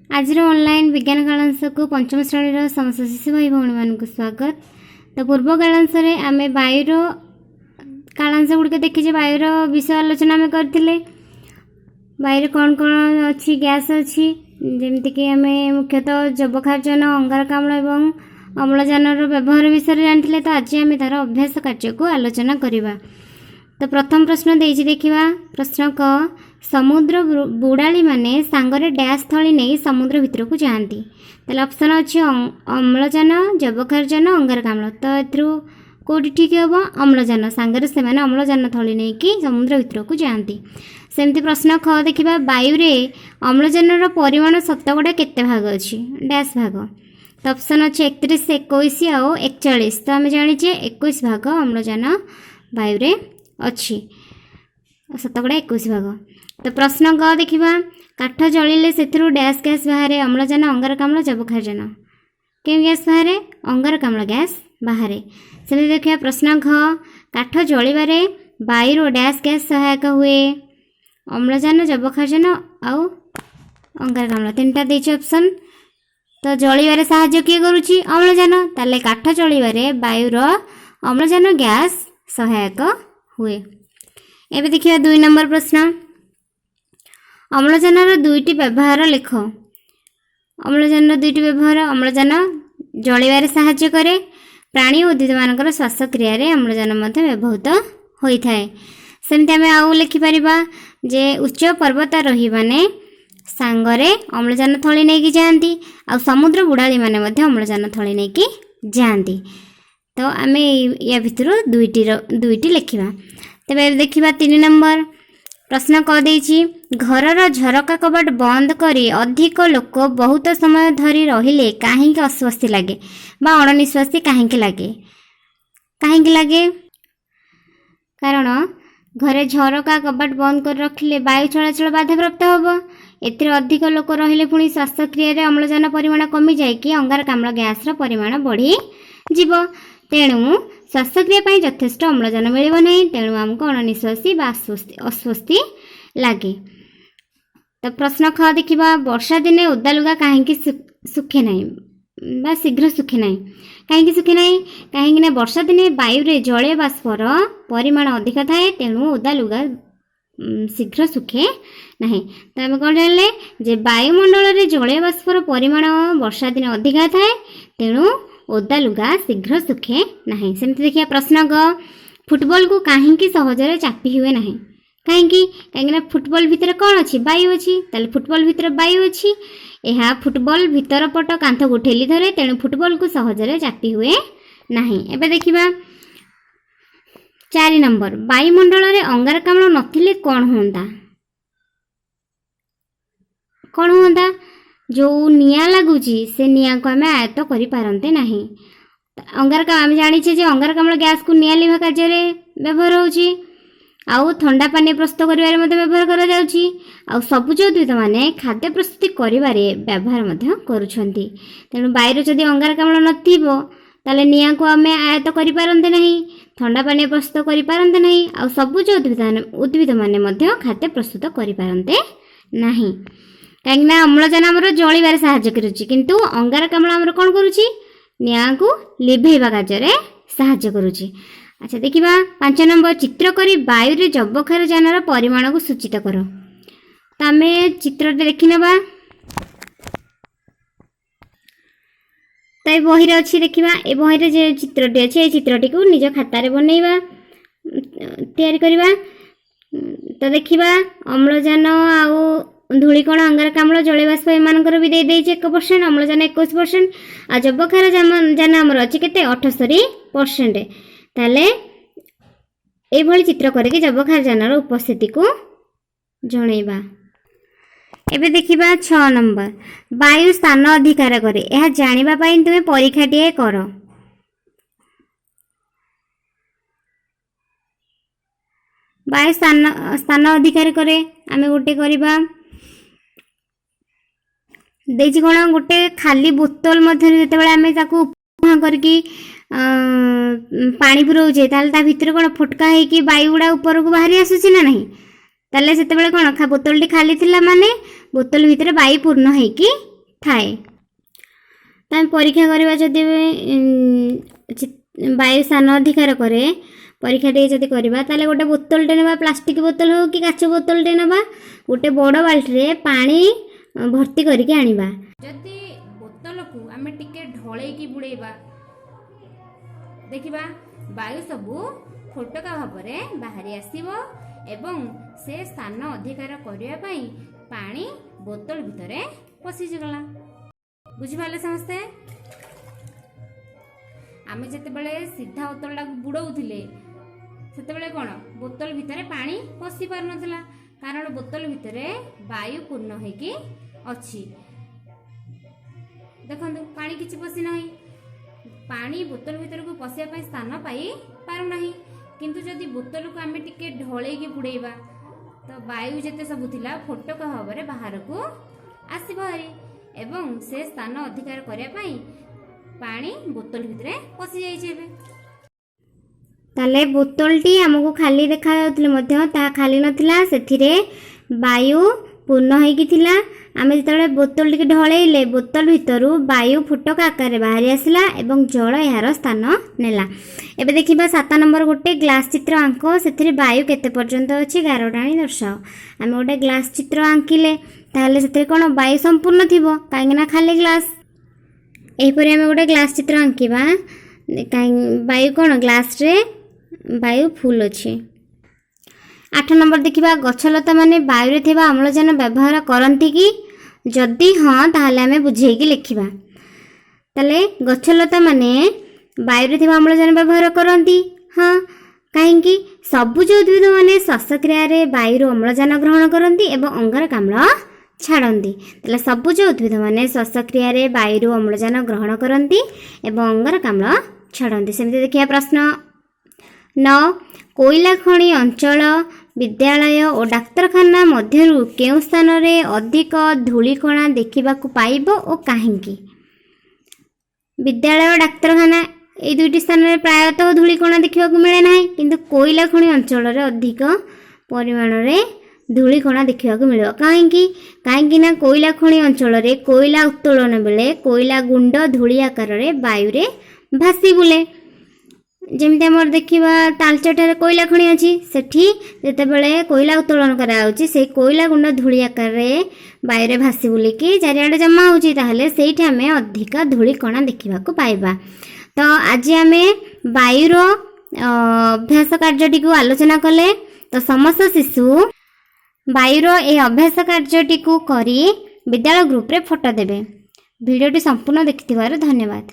ଆଜିର ଅନଲାଇନ୍ ବିଜ୍ଞାନ କାଳାଂଶକୁ ପଞ୍ଚମ ଶ୍ରେଣୀର ସମସ୍ତ ଶିଶୁ ଭାଇ ଭଉଣୀମାନଙ୍କୁ ସ୍ୱାଗତ। ତ ପୂର୍ବ କାଳାଂଶରେ ଆମେ ବାୟୁର କାଳାଂଶ ଗୁଡ଼ିକ ଦେଖିଛେ, ବାୟୁର ବିଷୟ ଆଲୋଚନା ଆମେ କରିଥିଲେ। ବାୟୁରେ କ'ଣ କ'ଣ ଅଛି, ଗ୍ୟାସ୍ ଅଛି, ଯେମିତିକି ଆମେ ମୁଖ୍ୟତଃ ଯବକ୍ଷାରଜାନ, ଅଙ୍ଗାରକାମ୍ଳ ଏବଂ ଅମ୍ଳଜାନର ବ୍ୟବହାର ବିଷୟରେ ଜାଣିଥିଲେ। ତ ଆଜି ଆମେ ତା'ର ଅଭ୍ୟାସ କାର୍ଯ୍ୟକୁ ଆଲୋଚନା କରିବା। ତ ପ୍ରଥମ ପ୍ରଶ୍ନ ଦେଇଛି, ଦେଖିବା। ପ୍ରଶ୍ନ କ, ସମୁଦ୍ର ବୁଡ଼ାଳିମାନେ ସାଙ୍ଗରେ ଡ୍ୟାସ୍ ଥଳି ନେଇ ସମୁଦ୍ର ଭିତରକୁ ଯାଆନ୍ତି। ତାହେଲେ ଅପସନ୍ ଅଛି ଅମ୍ଳଜାନ, ଯବକ୍ଷାରଜାନ, ଅଙ୍ଗାରକାମ୍ଳ। ତ ଏଥିରୁ କେଉଁଠି ଠିକ୍ ହେବ? ଅମ୍ଳଜାନ। ସାଙ୍ଗରେ ସେମାନେ ଅମ୍ଳଜାନ ଥଳି ନେଇକି ସମୁଦ୍ର ଭିତରକୁ ଯାଆନ୍ତି। ସେମିତି ପ୍ରଶ୍ନ ଖ ଦେଖିବା, ବାୟୁରେ ଅମ୍ଳଜାନର ପରିମାଣ ଶତକଡ଼ା କେତେ ଭାଗ ଅଛି, ଡ୍ୟାସ୍ ଭାଗ। ତ ଅପସନ୍ ଅଛି 31, 21 ଆଉ 41। ତ ଆମେ ଜାଣିଛେ 21 ଭାଗ ଅମ୍ଳଜାନ ବାୟୁରେ ଅଛି, ଶତକଡ଼ା 21 ଭାଗ। ତ ପ୍ରଶ୍ନ ଗ ଦେଖିବା, କାଠ ଜଳିଲେ ସେଥିରୁ ଡ୍ୟାସ୍ ଗ୍ୟାସ୍ ବାହାରେ, ଅମ୍ଳଜାନ, ଅଙ୍ଗାରକାମ୍ଳ, ଯବକ୍ଷାରଜାନ। କେଉଁ ଗ୍ୟାସ୍ ବାହାରେ? ଅଙ୍ଗାରକାମ୍ଳ ଗ୍ୟାସ୍ ବାହାରେ। ସେମିତି ଦେଖିବା ପ୍ରଶ୍ନ ଘ, କାଠ ଜଳିବାରେ ବାୟୁରୁ ଡ୍ୟାସ୍ ଗ୍ୟାସ୍ ସହାୟକ ହୁଏ, ଅମ୍ଳଜାନ, ଯବକ୍ଷାରଜାନ ଆଉ ଅଙ୍ଗାରକାମ୍ଳ, ତିନିଟା ଦେଇଛି ଅପସନ୍। ତ ଜଳିବାରେ ସାହାଯ୍ୟ କିଏ କରୁଛି? ଅମ୍ଳଜାନ। ତାହେଲେ କାଠ ଜଳିବାରେ ବାୟୁର ଅମ୍ଳଜାନ ଗ୍ୟାସ୍ ସହାୟକ ହୁଏ। ଏବେ ଦେଖିବା 2 ନମ୍ବର ପ୍ରଶ୍ନ, ଅମ୍ଳଜାନର ଦୁଇଟି ବ୍ୟବହାର ଲେଖ। ଅମ୍ଳଜାନର ଦୁଇଟି ବ୍ୟବହାର, ଅମ୍ଳଜାନ ଜଳିବାରେ ସାହାଯ୍ୟ କରେ, ପ୍ରାଣୀ ଓ ଉଦ୍ଭିଦମାନଙ୍କର ଶ୍ୱାସକ୍ରିୟାରେ ଅମ୍ଳଜାନ ମଧ୍ୟ ବ୍ୟବହୃତ ହୋଇଥାଏ। ସେମିତି ଆମେ ଆଉ ଲେଖିପାରିବା ଯେ ଉଚ୍ଚ ପର୍ବତାରୋହୀମାନେ ସାଙ୍ଗରେ ଅମ୍ଳଜାନ ଥଳି ନେଇକି ଯାଆନ୍ତି, ଆଉ ସମୁଦ୍ର ବୁଡ଼ାଳିମାନେ ମଧ୍ୟ ଅମ୍ଳଜାନ ଥଳି ନେଇକି ଯାଆନ୍ତି। ତ ଆମେ ୟା ଭିତରୁ ଦୁଇଟି ଲେଖିବା। ତେବେ ଦେଖିବା 3 ନମ୍ବର ପ୍ରଶ୍ନ କ ଦେଇଛି, ଘରର ଝରକା କବାଟ ବନ୍ଦ କରି ଅଧିକ ଲୋକ ବହୁତ ସମୟ ଧରି ରହିଲେ କାହିଁକି ଅସ୍ୱସ୍ତି ଲାଗେ ବା ଅଣନିଶ୍ୱାସୀ କାହିଁକି ଲାଗେ? କାହିଁକି ଲାଗେ? କାରଣ ଘରେ ଝରକା କବାଟ ବନ୍ଦ କରି ରଖିଲେ ବାୟୁ ଚଳାଚଳ ବାଧାପ୍ରାପ୍ତ ହେବ। ଏଥିରେ ଅଧିକ ଲୋକ ରହିଲେ ପୁଣି ଶ୍ୱାସକ୍ରିୟାରେ ଅମ୍ଳଜାନ ପରିମାଣ କମିଯାଇକି ଅଙ୍ଗାରକାମ୍ଳ ଗ୍ୟାସ୍ର ପରିମାଣ ବଢ଼ିଯିବ। ତେଣୁ ଶ୍ୱାସକ୍ରିୟା ପାଇଁ ଯଥେଷ୍ଟ ଅମ୍ଳଜାନ ମିଳିବ ନାହିଁ, ତେଣୁ ଆମକୁ ଅଣନିଶ୍ୱାସୀ ବା ଅସ୍ୱସ୍ତି ଲାଗେ। ତ ପ୍ରଶ୍ନ ଖ ଦେଖିବା, ବର୍ଷା ଦିନେ ଓଦା ଲୁଗା କାହିଁକି ଶୁଖେ ନାହିଁ ବା ଶୀଘ୍ର ଶୁଖେ ନାହିଁ? କାହିଁକି ଶୁଖେ ନାହିଁ? କାହିଁକିନା ବର୍ଷା ଦିନେ ବାୟୁରେ ଜଳୀୟ ବାଷ୍ପର ପରିମାଣ ଅଧିକ ଥାଏ, ତେଣୁ ଓଦା ଲୁଗା ଶୀଘ୍ର ଶୁଖେ ନାହିଁ। ତ ଆମେ କ'ଣ ଜାଣିଲେ ଯେ ବାୟୁମଣ୍ଡଳରେ ଜଳୀୟ ବାଷ୍ପର ପରିମାଣ ବର୍ଷା ଦିନେ ଅଧିକା ଥାଏ, ତେଣୁ ଓଦା ଲୁଗା ଶୀଘ୍ର ଶୁଖେ ନାହିଁ। ସେମିତି ଦେଖିବା ପ୍ରଶ୍ନ ଗ, ଫୁଟବଲକୁ କାହିଁକି ସହଜରେ ଚାପି ହୁଏ ନାହିଁ? କାହିଁକି? କାହିଁକିନା ଫୁଟବଲ ଭିତରେ କ'ଣ ଅଛି? ବାୟୁ ଅଛି। ତାହେଲେ ଫୁଟବଲ ଭିତରେ ବାୟୁ ଅଛି, ଏହା ଫୁଟବଲ ଭିତର ପଟ କାନ୍ଥକୁ ଠେଲି ଧରେ, ତେଣୁ ଫୁଟବଲକୁ ସହଜରେ ଚାପି ହୁଏ ନାହିଁ। ଏବେ ଦେଖିବା 4 ନମ୍ବର, ବାୟୁମଣ୍ଡଳରେ ଅଙ୍ଗାରକାମ୍ଳ ନଥିଲେ କ'ଣ ହୁଅନ୍ତା? କ'ଣ ହୁଅନ୍ତା? ଯେଉଁ ନିଆଁ ଲାଗୁଛି ସେ ନିଆଁକୁ ଆମେ ଆୟତ୍ତ କରିପାରନ୍ତେ ନାହିଁ। ଆମେ ଜାଣିଛେ ଯେ ଅଙ୍ଗାରକାମ୍ଳ ଗ୍ୟାସ୍କୁ ନିଆଁ ଲିଭା କାର୍ଯ୍ୟରେ ବ୍ୟବହାର ହେଉଛି, ଆଉ ଥଣ୍ଡା ପାନୀୟ ପ୍ରସ୍ତୁତ କରିବାରେ ମଧ୍ୟ ବ୍ୟବହାର କରାଯାଉଛି, ଆଉ ସବୁଜ ଉଦ୍ଭିଦମାନେ ଖାଦ୍ୟ ପ୍ରସ୍ତୁତି କରିବାରେ ବ୍ୟବହାର ମଧ୍ୟ କରୁଛନ୍ତି। ତେଣୁ ବାୟୁରେ ଯଦି ଅଙ୍ଗାରକାମ୍ଳ ନଥିବ ତାହେଲେ ନିଆଁକୁ ଆମେ ଆୟତ୍ତ କରିପାରନ୍ତେ ନାହିଁ, ଥଣ୍ଡା ପାନୀୟ ପ୍ରସ୍ତୁତ କରିପାରନ୍ତେ ନାହିଁ, ଆଉ ସବୁଜ ଉଦ୍ଭିଦମାନେ ମଧ୍ୟ ଖାଦ୍ୟ ପ୍ରସ୍ତୁତ କରିପାରନ୍ତେ ନାହିଁ। କାହିଁକିନା ଅମ୍ଳଜାନ ଆମର ଜଳିବାରେ ସାହାଯ୍ୟ କରୁଛି, କିନ୍ତୁ ଅଙ୍ଗାରକାମ୍ଳ ଆମର କ'ଣ କରୁଛି? ନିଆଁକୁ ଲିଭେଇବା କାର୍ଯ୍ୟରେ ସାହାଯ୍ୟ କରୁଛି। ଆଚ୍ଛା ଦେଖିବା 5 ନମ୍ବର, ଚିତ୍ର କରି ବାୟୁରେ ଯବକ୍ଷାରଜାନର ପରିମାଣକୁ ସୂଚିତ କର। ତ ଆମେ ଚିତ୍ରଟି ଦେଖିନେବା। ତ ଏ ବହିରେ ଅଛି, ଦେଖିବା ଏ ବହିରେ ଯେ ଚିତ୍ରଟି ଅଛି, ଏଇ ଚିତ୍ରଟିକୁ ନିଜ ଖାତାରେ ବନେଇବା, ତିଆରି କରିବା। ତ ଦେଖିବା ଅମ୍ଳଜାନ ଆଉ ଧୂଳିକଣା, ଅଙ୍ଗାରକାମ୍ଳ, ଜଳୀୟବାଷ୍ପ ଏମାନଙ୍କର ବି ଦେଇଦେଇଛି 1%, ଅମ୍ଳଜାନ 21%, ଆଉ ଯବକ୍ଷାରଜାନ ଆମର ଅଛି କେତେ? 78%। ତାହେଲେ ଏଇଭଳି ଚିତ୍ର କରିକି ଯବକ୍ଷାରଜାନର ଉପସ୍ଥିତିକୁ ଜଣେଇବା। ଏବେ ଦେଖିବା 6 ନମ୍ବର, ବାୟୁ ସ୍ଥାନ ଅଧିକାର କରେ, ଏହା ଜାଣିବା ପାଇଁ ତୁମେ ପରୀକ୍ଷାଟିଏ କର। ବାୟୁ ସ୍ଥାନ ଅଧିକାର କରେ, ଆମେ ଗୋଟେ କରିବା। ଦେଇଛି କ'ଣ, ଗୋଟେ ଖାଲି ବୋତଲ ମଧ୍ୟରେ ଯେତେବେଳେ ଆମେ ତାକୁ ମୁହାଁ କରିକି ପାଣି ପୁରଉଛେ, ତାହେଲେ ତା ଭିତରେ କ'ଣ ଫୋଟକା ହେଇକି ବାୟୁ ଗୁଡ଼ା ଉପରକୁ ବାହାରି ଆସୁଛି ନା ନାହିଁ? ତାହେଲେ ସେତେବେଳେ କ'ଣ ବୋତଲଟି ଖାଲି ଥିଲା ମାନେ ବୋତଲ ଭିତରେ ବାୟୁ ପୂର୍ଣ୍ଣ ହେଇକି ଥାଏ। ତ ଆମେ ପରୀକ୍ଷା କରିବା, ଯଦି ବାୟୁ ସ୍ଥାନ ଅଧିକାର କରେ, ପରୀକ୍ଷା ଟିକେ ଯଦି କରିବା, ତାହେଲେ ଗୋଟେ ବୋତଲଟେ ନେବା, ପ୍ଲାଷ୍ଟିକ୍ ବୋତଲ ହେଉ କି କାଚ ବୋତଲଟେ ନେବା। ଗୋଟେ ବଡ଼ ବାଲ୍ଟିରେ ପାଣି ଭର୍ତ୍ତି କରିକି ଆଣିବା। ଯଦି ବୋତଲକୁ ଆମେ ଟିକେ ଢଳେଇକି ବୁଡ଼େଇବା, ଦେଖିବା ବାୟୁ ସବୁ ଫୋଟକା ଭାବରେ ବାହାରି ଆସିବ ଏବଂ ସେ ସ୍ଥାନ ଅଧିକାର କରିବା ପାଇଁ ପାଣି ବୋତଲ ଭିତରେ ପଶିଗଲା। ବୁଝିପାରିଲେ ସମସ୍ତେ? ଆମେ ଯେତେବେଳେ ସିଧା ବୋତଲଟାକୁ ବୁଡ଼ଉଥିଲେ, ସେତେବେଳେ କ'ଣ ବୋତଲ ଭିତରେ ପାଣି ପଶି ପାରୁନଥିଲା, କାରଣ ବୋତଲ ଭିତରେ ବାୟୁ ପୂର୍ଣ୍ଣ ହେଇକି ଅଛି। ଦେଖନ୍ତୁ, ପାଣି କିଛି ପଶି ନାହିଁ। ପାଣି ବୋତଲ ଭିତରକୁ ପଶିବା ପାଇଁ ସ୍ଥାନ ପାଇ ପାରୁନାହିଁ। କିନ୍ତୁ ଯଦି ବୋତଲକୁ ଆମେ ଟିକେ ଢଳେଇକି ବୁଡ଼େଇବା, ତ ବାୟୁ ଯେତେ ସବୁ ଥିଲା ଫୋଟକା ଭାବରେ ବାହାରକୁ ଆସିବ ଭାରି ଏବଂ ସେ ସ୍ଥାନ ଅଧିକାର କରିବା ପାଇଁ ପାଣି ବୋତଲ ଭିତରେ ପଶିଯାଇଛି ଏବେ। ତାହେଲେ ବୋତଲଟି ଆମକୁ ଖାଲି ଦେଖାଯାଉଥିଲେ ମଧ୍ୟ ତାହା ଖାଲି ନଥିଲା, ସେଥିରେ ବାୟୁ ପୂର୍ଣ୍ଣ ହେଇକି ଥିଲା। ଆମେ ଯେତେବେଳେ ବୋତଲଟିକୁ ଢଳେଇଲେ, ବୋତଲ ଭିତରୁ ବାୟୁ ଫୋଟକା ଆକାରରେ ବାହାରି ଆସିଲା ଏବଂ ଜଳ ଏହାର ସ୍ଥାନ ନେଲା। ଏବେ ଦେଖିବା 7 ନମ୍ବର। ଗୋଟେ ଗ୍ଲାସ୍ ଚିତ୍ର ଆଙ୍କ, ସେଥିରେ ବାୟୁ କେତେ ପର୍ଯ୍ୟନ୍ତ ଅଛି ଗାର ଟାଣି ଦର୍ଶାଅ। ଆମେ ଗୋଟେ ଗ୍ଲାସ୍ ଚିତ୍ର ଆଙ୍କିଲେ, ତାହେଲେ ସେଥିରେ କ'ଣ ବାୟୁ ସମ୍ପୂର୍ଣ୍ଣ ଥିବ, କାହିଁକିନା ଖାଲି ଗ୍ଲାସ୍। ଏହିପରି ଆମେ ଗୋଟେ ଗ୍ଲାସ୍ ଚିତ୍ର ଆଙ୍କିବା। କାହିଁ ବାୟୁ କ'ଣ ଗ୍ଲାସ୍ରେ ବାୟୁ ଫୁଲ୍ ଅଛି। 8 ନମ୍ବର ଦେଖିବା। ଗଛଲତାମାନେ ବାୟୁରେ ଥିବା ଅମ୍ଳଜାନ ବ୍ୟବହାର କରନ୍ତି କି? ଯଦି ହଁ, ତାହେଲେ ଆମେ ବୁଝେଇକି ଲେଖିବା। ତାହେଲେ ଗଛଲତାମାନେ ବାୟୁରେ ଥିବା ଅମ୍ଳଜାନ ବ୍ୟବହାର କରନ୍ତି, ହଁ। କାହିଁକି? ସବୁଜ ଉଦ୍ଭିଦମାନେ ଶ୍ୱାସକ୍ରିୟାରେ ବାୟୁରୁ ଅମ୍ଳଜାନ ଗ୍ରହଣ କରନ୍ତି ଏବଂ ଅଙ୍ଗାରକାମ୍ଳ ଛାଡ଼ନ୍ତି। ତାହେଲେ ସବୁଜ ଉଦ୍ଭିଦମାନେ ଶ୍ୱାସକ୍ରିୟାରେ ବାୟୁରୁ ଅମ୍ଳଜାନ ଗ୍ରହଣ କରନ୍ତି ଏବଂ ଅଙ୍ଗାରକାମ୍ଳ ଛାଡ଼ନ୍ତି। ସେମିତି ଦେଖିବା ପ୍ରଶ୍ନ 9। କୋଇଲା ଖଣି ଅଞ୍ଚଳ, ବିଦ୍ୟାଳୟ ଓ ଡାକ୍ତରଖାନା ମଧ୍ୟରୁ କେଉଁ ସ୍ଥାନରେ ଅଧିକ ଧୂଳିକଣା ଦେଖିବାକୁ ପାଇବ ଓ କାହିଁକି? ବିଦ୍ୟାଳୟ, ଡାକ୍ତରଖାନା ଏଇ ଦୁଇଟି ସ୍ଥାନରେ ପ୍ରାୟତଃ ଧୂଳିକଣା ଦେଖିବାକୁ ମିଳେ ନାହିଁ, କିନ୍ତୁ କୋଇଲା ଖଣି ଅଞ୍ଚଳରେ ଅଧିକ ପରିମାଣରେ ଧୂଳିକଣା ଦେଖିବାକୁ ମିଳିବ। କାହିଁକି? କାହିଁକି ନା କୋଇଲା ଖଣି ଅଞ୍ଚଳରେ କୋଇଲା ଉତ୍ତୋଳନ ବେଳେ କୋଇଲା ଗୁଣ୍ଡ ଧୂଳି ଆକାରରେ ବାୟୁରେ ଭାସି ବୁଲେ। ଯେମିତି ଆମର ଦେଖିବା, ତାଳଚେରଠାରେ କୋଇଲା ଖଣି ଅଛି। ସେଠି ଯେତେବେଳେ କୋଇଲା ଉତ୍ତୋଳନ କରାଯାଉଛି, ସେଇ କୋଇଲା ଗୁଣ୍ଡ ଧୂଳି ଆକାରରେ ବାୟୁରେ ଭାସି ବୁଲିକି ଚାରିଆଡ଼େ ଜମା ହେଉଛି। ତାହେଲେ ସେଇଠି ଆମେ ଅଧିକା ଧୂଳିକଣା ଦେଖିବାକୁ ପାଇବା। ତ ଆଜି ଆମେ ବାୟୁର ଅଭ୍ୟାସ କାର୍ଯ୍ୟଟିକୁ ଆଲୋଚନା କଲେ। ତ ସମସ୍ତ ଶିଶୁ ବାୟୁର ଏହି ଅଭ୍ୟାସ କାର୍ଯ୍ୟଟିକୁ କରି ବିଦ୍ୟାଳୟ ଗ୍ରୁପରେ ଫଟୋ ଦେବେ। ଭିଡ଼ିଓଟି ସମ୍ପୂର୍ଣ୍ଣ ଦେଖିଥିବାରୁ ଧନ୍ୟବାଦ।